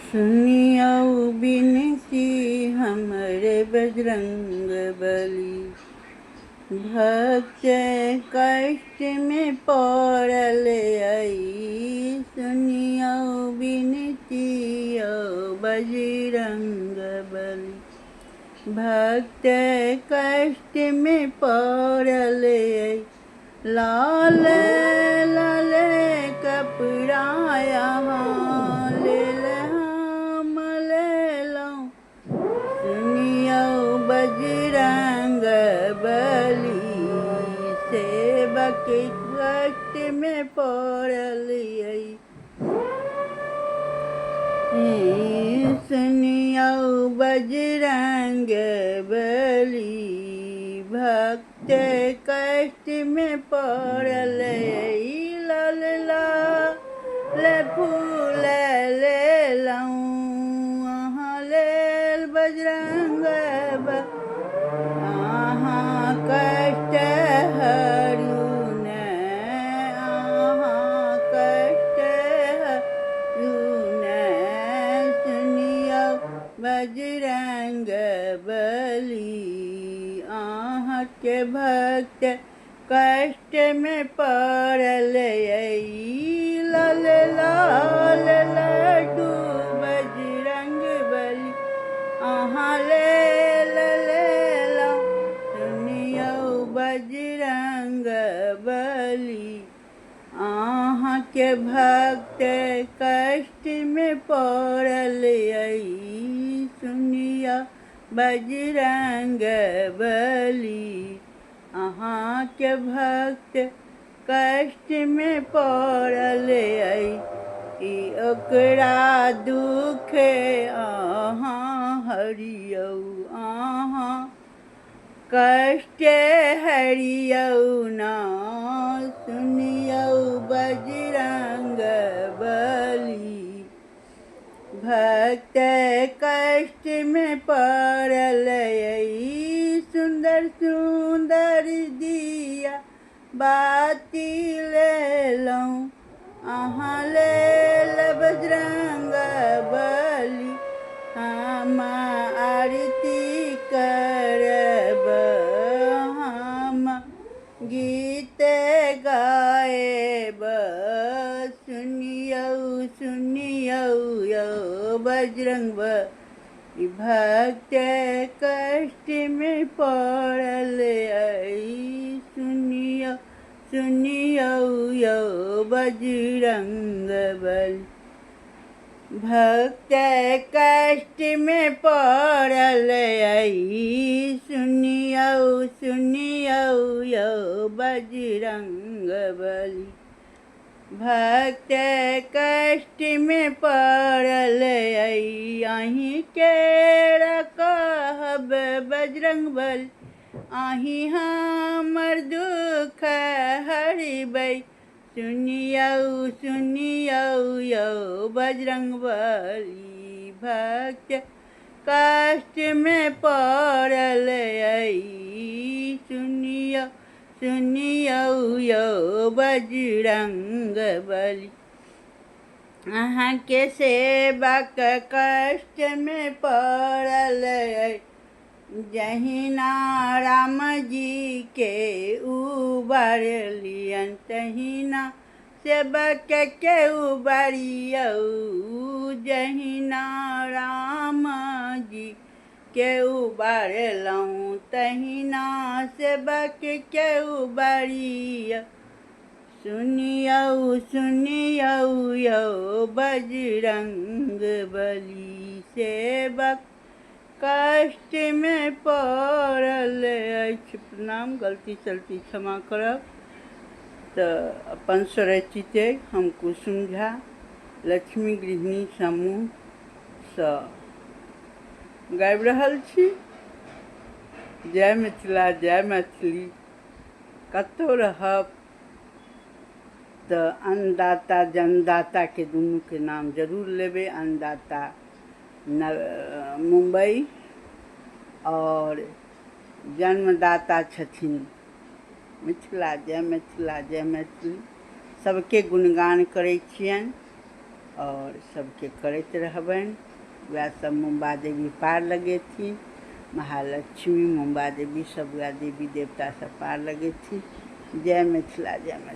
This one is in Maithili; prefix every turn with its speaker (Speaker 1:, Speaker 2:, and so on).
Speaker 1: सुनियौ विनती हमरे बजरंग बली। भक्त कष्ट में पड़ल आई, सुनियौ विनती यौ बजरंग बली। भक्त कष्ट में पड़ल आई, लाल लाल कपड़ा यहाँ लेल हम लेलहुँ। सुनियौ बजरंग बली, सेवक कष्ट में पड़ल आई। सुनियौ बजरंग बली, भक्त कष्ट में पड़ल आई। लाल लाल फूल लेलहुँ अहाँ लेल बजरंग, अहाँ कष्ट हरू ने, अहाँ कष्ट हरू ने। सुनियौ बजरंग बली, अहाँके भक्त कष्ट में पड़ल आई। लाल लाल लड्डू बजरंग बली, अहाँ लेल लेलहुँ। सुनियौ बजरंग बली, अहाँके भक्त कष्ट में पड़ल आई। सुनियौ बजरंग बली, अहाँके भक्त कष्ट में पड़ल आई। ई ओकरा दुख अहाँ हरियौ, अहाँ कष्ट हरियौ ना। सुनियौ बजरंग बली, भक्त कष्ट में पड़ल आई। सुंदर सुंदर दिया बाती लेलहुँ अहाँ लेल बजरंग बली। हम आरती करब, हम गीत गायब। सुनियौ सुनियौ यौ बजरंग बली, भक्त कष्ट में पड़ल आई। सुनियौ सुनियौ यौ बजरंग बली, भक्त कष्ट में पड़ल आई। सुनियौ सुनियौ यौ बजरंग बली, भक्त कष्ट में पड़ल आई। अहीं के कहब बजरंग बली, अहीं हमर दुख हरिबै। सुनियौ सुनियौ यौ बजरंग बली, भक्त कष्ट में पड़ल आई। सुनियौ सुनियौ यौ बजरंग बली, अहाँके सेवक कष्ट में पड़ल आई। जहिना राम जी के उबारलियन, तहिना सेवक के उबारियौ। जहिना राम जी के उबारलहुँ, तहिना सेवक के उबारियौ। सुनियौ सुनियौ यौ बजरंग बली, सेवक कष्ट में पड़ल अछि। प्रणाम, गलती सलती क्षमा करब। तऽ अपन स्वरचित हम कुसुम झा लक्ष्मी गृहिणी समूहसँ गाबि रहल छी। जय मिथिला, जय मैथिली। कतहु रहब तऽ अन्नदाता जन्मदाताके दुनूके नाम जरूर लेबै। अन्नदाता मुम्बई आओर जन्मदाता छथिन मिथिला। जय मिथिला, जय मैथिली। सबके गुणगान करै छियनि। आओर सबके करैत रहबनि। वएह सब मुम्बा देवी पार लगेथिन, महालक्ष्मी, मुम्बा देवी, सब वएह देवी देवता सब पार लगेथिन। जय मिथिला, जय मिथिला।